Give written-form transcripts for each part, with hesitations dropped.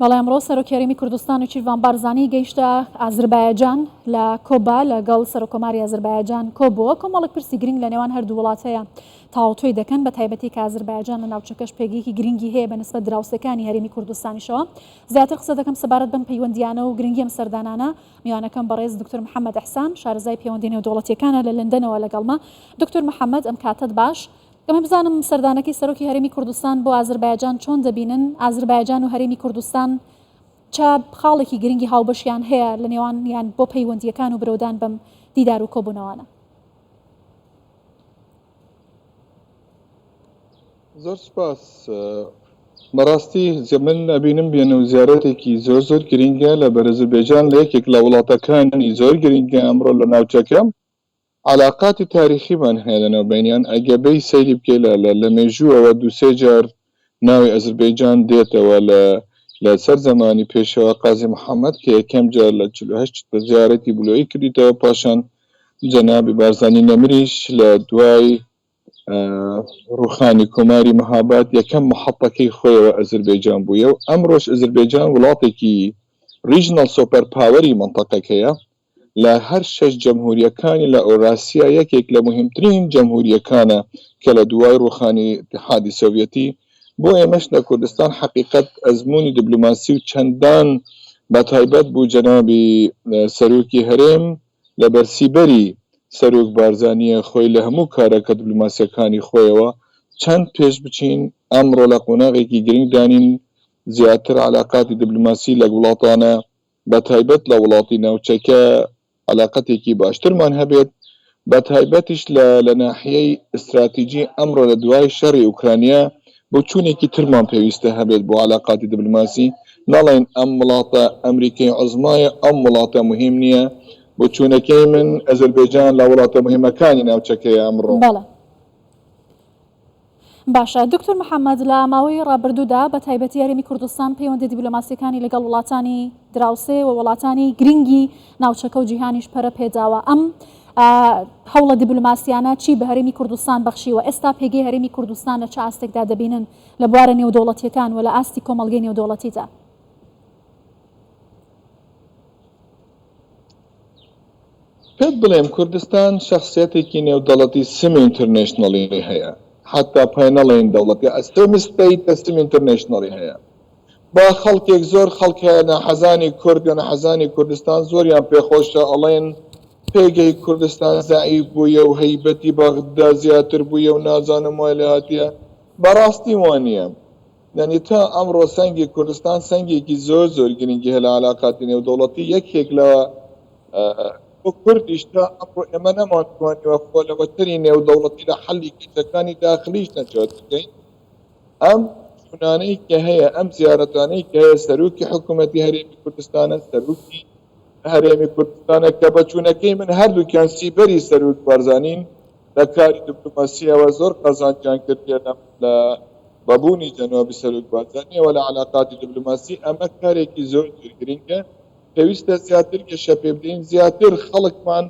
بەڵێ ئەمڕۆ سەرۆکی هەرێمی کوردستان نێچیرڤان بارزانی گەیشتە ئازربایجان لە کۆبا لەگەڵ سەرۆککۆماری ئازربایجان کۆبووە کۆمەڵێک پرسی گرنگ لە نێوان هەردوو وڵات هەیە تاوتوێی دەکەن بە تایبەتی کە ئازربایجان لە ناوچەکەش پێگەیەکی گرنگی هەیە بە نسبەت دراوسێکانی هەرێمی کوردستانیشەوە زیاتر قسە دەکەم سەبارەت بەم پەیوەندیانە و گرنگی ئەم سەردانانە میوانەکەم بەڕێز دکتۆر محەممەد ئەحسان شارەزای پەیوەندی نێودەوڵەتیەکانە لە لەندەنەوە لەگەڵمە دکتۆر محەممەد ئەم کاتەت باش دەمەوێت بزانم سەردانەکەی سەرۆکی هەرێمی کوردستان بۆ ئازربایجان چۆن دەبینن؟ ئازربایجان و هەرێمی کوردستان چ خاڵێکی گرنگی هاوبەشیان هەیە لە نێوانیان بۆ پەیوەندییەکان و برەودان بەم دیدار و کۆبوونەوانە؟ زۆر سوپاس. بەڕاستی من ئەبینم بێن و زیارەتێکی زۆر زۆر گرنگە لە بەرەزربێجان لە یەکێک لە وڵاتەکانی زۆر گرنگە ئەمڕۆ لە ناوچەکە. عەلاقاتی تاریخیمان هەیە لەناو بەینیان ئەگە بێی سەیری بکەی لە لە لە مێژووەوە دوو سێ جار ناوی ئەزربەیجان دێتەوە لە لە سەر زەمانی پێشەوا قازی محەمەد کە یەکەم جار لە 48 زیارەتی بلۆیی کردیتەوە پاشان جەنابی بارزانی نەمریش لە دوای ڕووخانی کۆماری مەهاباد یەکەم محەتەکەی خۆیەوە ئەزربەیجان بوویە و ئەمڕۆش ئەزربەیجان وڵاتێکی regional super power ی مەنتەقەکەیە لە هەر شەش جەمهورییەکانی لە ئۆراسیا یەکێک لە موهیمترین جەمهورییەکانە کە لە دووای ڕووخانی ئیتیحادی سۆڤیەتی بۆ ئێمەش لە کوردستان حەقیقەت ئەزموونی دیبلۆماسی و چەندان بە تایبەت بوو جەنابی سەرۆکی هەرێم لە بەر سیبەری سەرۆک بارزانییە خۆی لە هەموو کارەکە دیبلۆماسییەکانی خۆیەوە چەند پێش بچین ئەمڕۆ لە قۆناغێکی گرنگ دانین زیاتر عەلاقاتی دیبلۆماسی لەگ وڵاتانە بەتایبەت لە وڵاتی ناوچەکە عەلاقەتێکی باشترمان هەبێت، بەتایبەتیش لە لە ناحیەی ئیستراتیجی ئەمڕۆ لە دوای شەڕی ئوکرانیا بۆچوونێکی ترمان پێویستە هەبێت بۆ عەلاقاتی دبلۆماسی، ناڵێین ئەم وڵاتە ئەمریکای عوزمایە ئەم وڵاتە موهیم نییە، بۆچوونەکەی من ئەزەربێجان لە وڵاتە موهیمەکانی ناوچەکەیە ئەمڕۆ. بەڵێ. باشە دکتۆر محەمەد لە ماوەی ڕابردوودا بە تایبەتی هەرێمی کوردستان پەیوەندی دیبلۆماسیەکانی لەگەڵ وڵاتانی دراوسێ و وڵاتانی گرنگی ناوچەکە و جیهانیش پەرە پێداوە ئەم هەوڵە دیبلۆماسیانە چی بە هەرێمی کوردستان بەخشیوە ئێستا پێگەی هەرێمی کوردستان لە چ ئاستێکدا دەبینن لە بوارە نێودەوڵەتیەکان و لە ئاستی کۆمەڵگەی نێودەوڵەتیدا؟ پێت بڵێم کوردستان شەخسیەتێکی نێودەڵەتی semi international ی هەیە حەتا پای نەڵێین دەوڵەتی semi state semi international ی هەیە با خەڵکێک زۆر خەڵک هەیە ناحەزانی کورد یا ناحەزانی کوردستان زۆریان پێخۆشە ئەڵێن پێگەی کوردستان زەعیف بوویە و هەیبەتی بەغدا زیاتر بوویە و نازانم وای لێ هاتیە بەڕاستی وانیە یانی تا ئەمڕۆ سەنگی کوردستان سەنگێکی زۆر زۆر گرنگی هەیە لە عەلاقاتی نێودەوڵەتی یەکێک لە بۆ کوردیش تا ئەمڕۆ ئێمە نەمانتوانیوە خۆ لە وەتەری نێودەوڵەتی لە حەلی کێشەکانی داخلیش نەجات بدەین ئەم چوونانەی کە هەیە ئەم زیارەتانەی کە هەیە سەرۆکی حکوومەتی هەرێمی کوردستانە سەرۆکی هەرێمی کوردستانە کە بە چوونەکەی من هەردووکیان سیبەری سەرۆک بارزانین لە کاری دیپلۆماسییەوە زۆر قازانجیان کردیە لە لە بە بوونی جەنابی سەرۆک بارزانییەوە لە عەلاقاتی دیپلۆماسی ئەمە کارێکی زۆر زۆر گرنگە پێویستە زیاتر گەشە پێ بدەین زیاتر خەڵکمان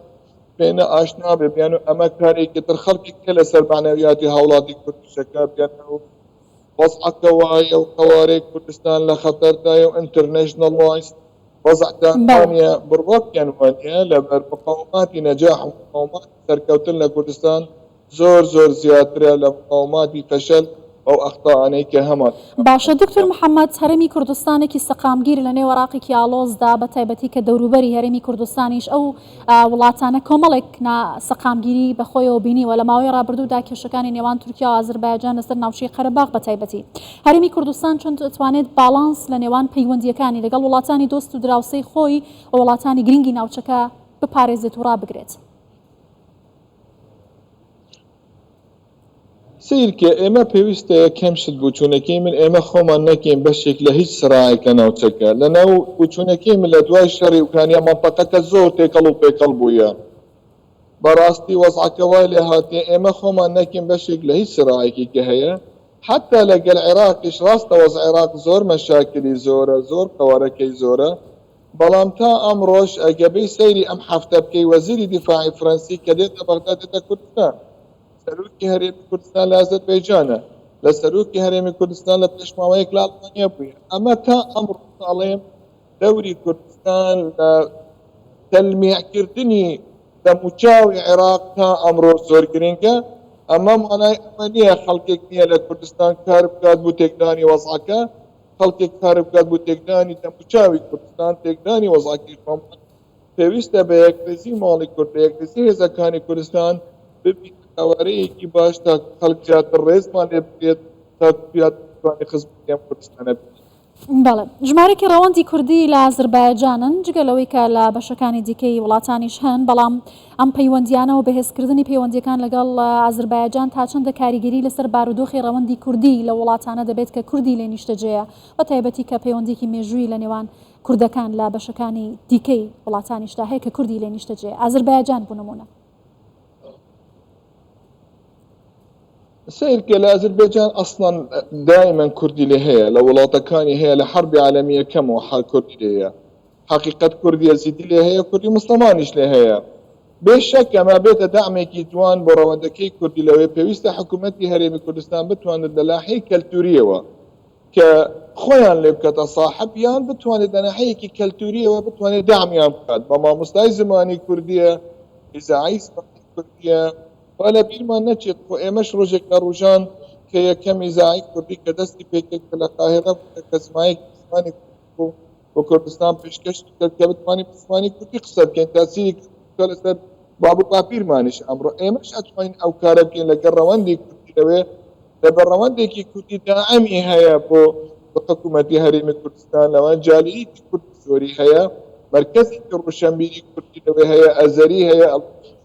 پێ نە ئاشنا بێ بیان و ئەمە کارێکی تر خەڵکێک کە لەسەر مەعنەویاتی هاوڵاتی کوردیشەکە بیان و وەزعەکە وایە و قەوارەی کوردستان لە خەتەردایە و international wise وەزعتان بەڵێ. وانیە بڕواتیان وانیە لەبەر مقاوماتی نەجاح و مقاوماتی سەرکەوتن لە کوردستان زۆر زۆر زیاترە لە مقاوماتی فەشەل ئەو ئەخطائانەی کە هەمان. باشە دکتۆر محمد هەرێمی کوردستانێکی سەقامگیر لە نێو عێراقێکی ئاڵۆزدا بە تایبەتی کە دەوروبەری هەرێمی کوردستانیش ئەو وڵاتانە کۆمەڵێک نا سەقامگیری بە خۆیەوە بینیوە لە ماوەی ڕابردوودا کێشەکانی نێوان تورکیا و ئازربایجان لەسەر ناوچەی قەرەباغ بە تایبەتی هەرێمی کوردستان چۆن دەتوانێت باڵانس لە نێوان پەیوەندییەکانی لەگەڵ وڵاتانی دۆست و دراوسێی خۆی و وڵاتانی گرنگی ناوچەکە بپارێزێت و ڕابگرێت؟ سەیرکە ئێمە پێویستە یەکەم شت بوچونەکەی من ئێمە خۆمان نەکەین بەشێک لە هیچ سراعێک لە ناوچەکە لە ناو بوچونەکەی من لە دوای شەڕی ئوکرانیا مەنتەقەکە زۆر تێکەڵ و پێکەڵ بوویە بەڕاستی وەزعەکە وای لێ هاتیە ئێمە خۆمان نەکەین بەشێک لە هیچ سراعێکی کە هەیە حەتا لە گەل عێراقیش ڕاستە وەزع عێراق زۆر مەشاکلی زۆرە زۆر قەوارەکەی زۆرە بەڵام تا ئەمڕۆش ئەگە بێی سەیری ئەم هەفتە بکەی وەزیری دیفاعی فرەنسی کە دێتە بەغدا دێتە کوردستان سەرۆکی هەرێمی کوردستان لە ئازەربەیجانە. لە سەرۆکی هەرێمی کوردستان لە پێش ماوەیەک لە ئەڵمانیا بوویە. ئەمە تا ئەمڕۆ ئەڵێم دەوری کوردستان لە تەلمیعکردنی دەموچاوی عێراق تا ئەمڕۆ زۆر گرنگە. ئەمە مانای ئەمە نییە خەڵکێک نییە لە کوردستان کار بکات بۆ تێکدانی وەزعەکە، خەڵکێک کار بکات بۆ تێکدانی دەموچاوی کوردستان، تێکدانی وەزعەکەی خۆمان. پێویستە بە یەکڕیزی ماڵی کورد، بە یەکڕیزی هێزەکانی کوردستان ببینە قەوارەیەکی باش تا خەڵک زیاتر ڕێزمان لێ بگرێت، تاکو زیاتر بتوانین خزمەتی ئەم کوردستانە بکەین. بەڵێ. ژمارەیەکی ڕەوەندی کوردی لە ئازربایجانن، جگە لەوەی کە لە بەشەکانی دیکەی وڵاتانیش هەن، بەڵام ئەم پەیوەندییانە و بەهێزکردنی پەیوەندییەکان لەگەڵ ئازربایجان تا چەندە کاریگەری لەسەر بارودۆخی ڕەوەندی کوردی لەو وڵاتانە دەبێت کە کوردی لێ نیشتەجێیە، بە تایبەتی کە پەیوەندییەکی مێژوویی لە نێوان کوردەکان لە بەشەکانی دیکەی وڵاتانیشدا هەیە کە کوردی لێ نیشتەجێیە، ئازربایجان بۆ نموونە. سەیرکە لە ئازربێجان ئەسڵەن دایمەن کوردی لێ هەیە لە وڵاتەکانی هەیە لە حەربی عالەمی یەکەمەوە حەر کوردی لێ هەیە حەقیقەت کوردی یەزیدی لێ هەیە کوردی موسڵمانیش لێ هەیە بێ شەک ئەمە بێتە دەعمێکی جوان بۆ ڕەوەندەکەی کوردی لەوێ پێویستە حکوومەتی هەرێمی کوردستان بتوانێت لە لاحەی کەلتوریەوە کە خۆیان لێ بکاتە ساحب یان بتوانێت لە ناحەیەکی کەلتوریەوە بتوانێت دەعمیان بکات بە مامۆستای زمانی کوردیە ئیزاعی زمانی کوردیە با لە بیرمان نەچێت خۆ ئێمەش ڕۆژێک لە ڕوژان کە یەکەم ئیزاعی کوردی کە دەستی پێکرد کە لە قاهیرە بوو کە زمایەکی زمانی کوردی بوو بۆ کوردستان پێشکەشی کرد کە بتوانین بە زمانی کوردی قسە بکەین تاسیری کردووە لەسەر باب و باپیرمانیش ئەمڕۆ ئێمەش ئەتوانین ئەو کارە بکەین لەگەڵ ڕەوەندی کوردی لەوێ لەبەر ڕەوەندێکی کوردی داعمی هەیە بۆ حکوومەتی هەرێمی کوردستان لەوان جالیەکی کوردی زۆری هەیە مەرکەزێکی ڕۆشنبیری کوردی لەوێ هەیە ئەزەری هەیە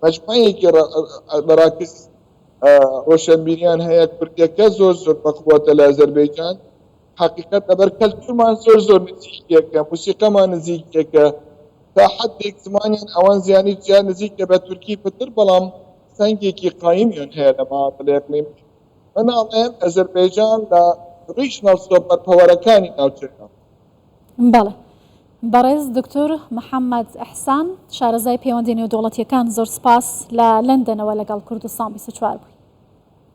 مەجموعەیەکی مەراکز ڕۆشنبیریان هەیە کوردیەکە زۆر زۆر بەقوەتە لە ئەزەربەیجان حەقیقەت لەبەر کەلتورمان زۆر زۆر نزیکیەکە موسیقەمان نزیکیەکە تا حدێک زمانیان ئەوان زیانی زیاد نزیکە بە تورکی پتر بەڵام سەنگێکی قایمیان هەیە لە معادلە اقلیمی من ئەڵێم ئەزەربەیجان لە regional super power ەکانی ناوچەکە. بەڵێ بەڕێز دکتور محەمەد ئیحسان شارەزای پەیوەندیە نێودەوڵەتیەکان زۆر سپاس لە لەندەنەوە لەگەڵ کوردستان 24 بوویت.